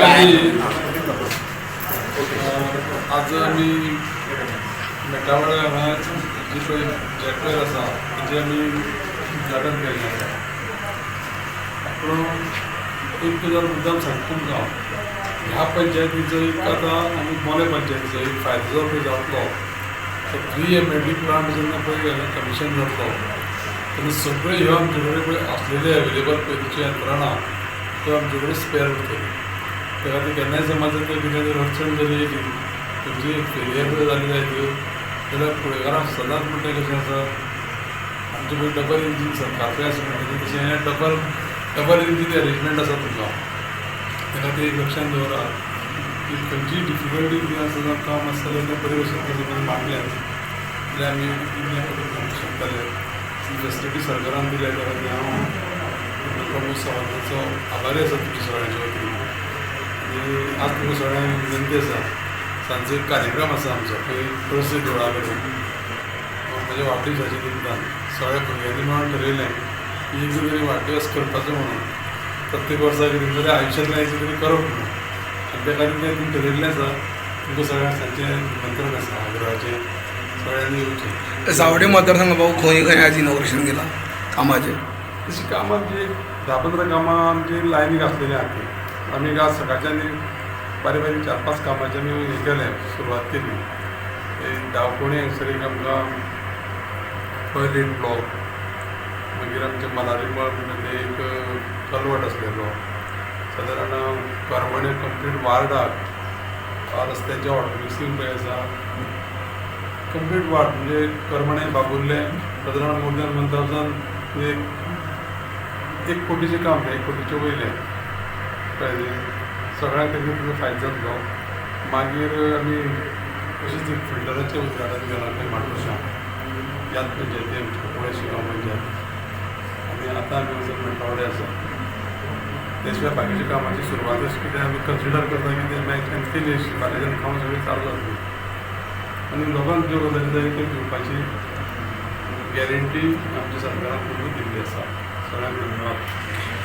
पयलीं आज आमी मेटावाडा हांगा जी पळय जॅकवेल आसा, तेजें आमी उद्घाटन केल्लें आसा. पूण एक गजाल मुद्दाम सांगता तुमकां, ह्या पंचायतीचो एक आतां आनी मोलें पंचायतीचो एक फायदो जो पळय जातलो, तो 3 एमएलडी प्लांट जेन्ना पळय कमिशन जातलो तेन्ना सगळ्यो ह्यो आमचे कडेन पळय आसलेल्यो अवेलेबल पयलींच्यो यंत्रणा, त्यो आमचे कडेन स्पेर उरतल्यो. त्या खातीर केन्नाय समज जर कितें जर अडचण जर येयली, खंयची फेलियर जर जाली जायत जाल्यार फुडाकाराक सदांच म्हणटा कशें आसा, आमचें पळय डबल इंजीन सरकार पळय आसा म्हणटा तशें हें डबल डबल इंजीन अरेंजमेंट आसा तुमकां. त्या खातीर एक लक्षांत दवरा की खंयचीय डिफिकल्टी कितें आसा जावं काम आसा जाल्यार तें बरे भशेन समज मांडलें जाल्यार आमी कितें करूंक शकतले. ही फेसिलिटी सरकारान दिल्या, त्या खातीर हांव प्रमोद सावंताचो आभारी आसा तुमच्या सगळ्यांच्या वतीन. आनी आज तुमकां सगळ्यांक विनंती आसा, सांजचो एक कार्यक्रम आसा आमचो खंय तुळसी देवळा कडेन म्हज्या वाडदिवसाच्या निमतान. सगळ्या भुरग्यांनी मेळून ठरयलें की एकदां तरी वाडदिवस करपाचो म्हणून, प्रत्येक वर्सा कितें तरी आयुश्यांतल्यान एकदां तरी करप म्हणून. आनी त्या खातीर तें तुमी ठरयल्लें आसा. तुमकां सगळ्यांक सांजचें निमंत्रण आसा आग्रहाचें, सगळ्यांनी येवचें. सावडे मतदारसंघ भाऊ, खंय खंय आज इनॉग्रेशन केलां कामाचें? तशी कामां आमची 10-15 कामां आमची लायनीक आसलेली आहा ती. आमी आज सकाळच्यान बारीक बारीक चार पांच कामाचें आमी हें केलें, सुरवात केली. दावकोणी हांगसर एक आमकां टॉयलेट ब्लॉक, मागीर आमचें मलारी मळ म्हणटा तें एक कलवट आसलेलो, सादारण करमणे कंप्लीट वार्डाक रस्त्याचें हॉटमिक्सींग पळय आसा, कंप्लीट वार्ड म्हणजे करमणे बाबुल्लें सादारण मोर दॅन 1000, एक एक कोटीचें काम तें, 1 कोटीचें वयलें. कळ्ळें? सगळ्यांक तेजो तुजो फायदो जातलो. मागीर आमी अशीच एक फिल्टराचें उद्घाटन केलां खंय माडपाशां, ह्याच पंचायती आमच्या कुळें शिगांव पंचायत. आनी आतां आमी वचून मेटावाडे आसा. त्या शिवाय बाकीच्या कामाची सुरवात अशी कितें आमी कन्सिडर करता की तें मागीर केली अशी, फाल्यांच्यान कामां सगळीं चालू जातलीं आनी लोकांक ज्यो गजाली जाय त्यो दिवपाची गॅरंटी आमच्या सरकारान तुमकां दिल्ली आसा. सगळ्यांक धन्यवाद.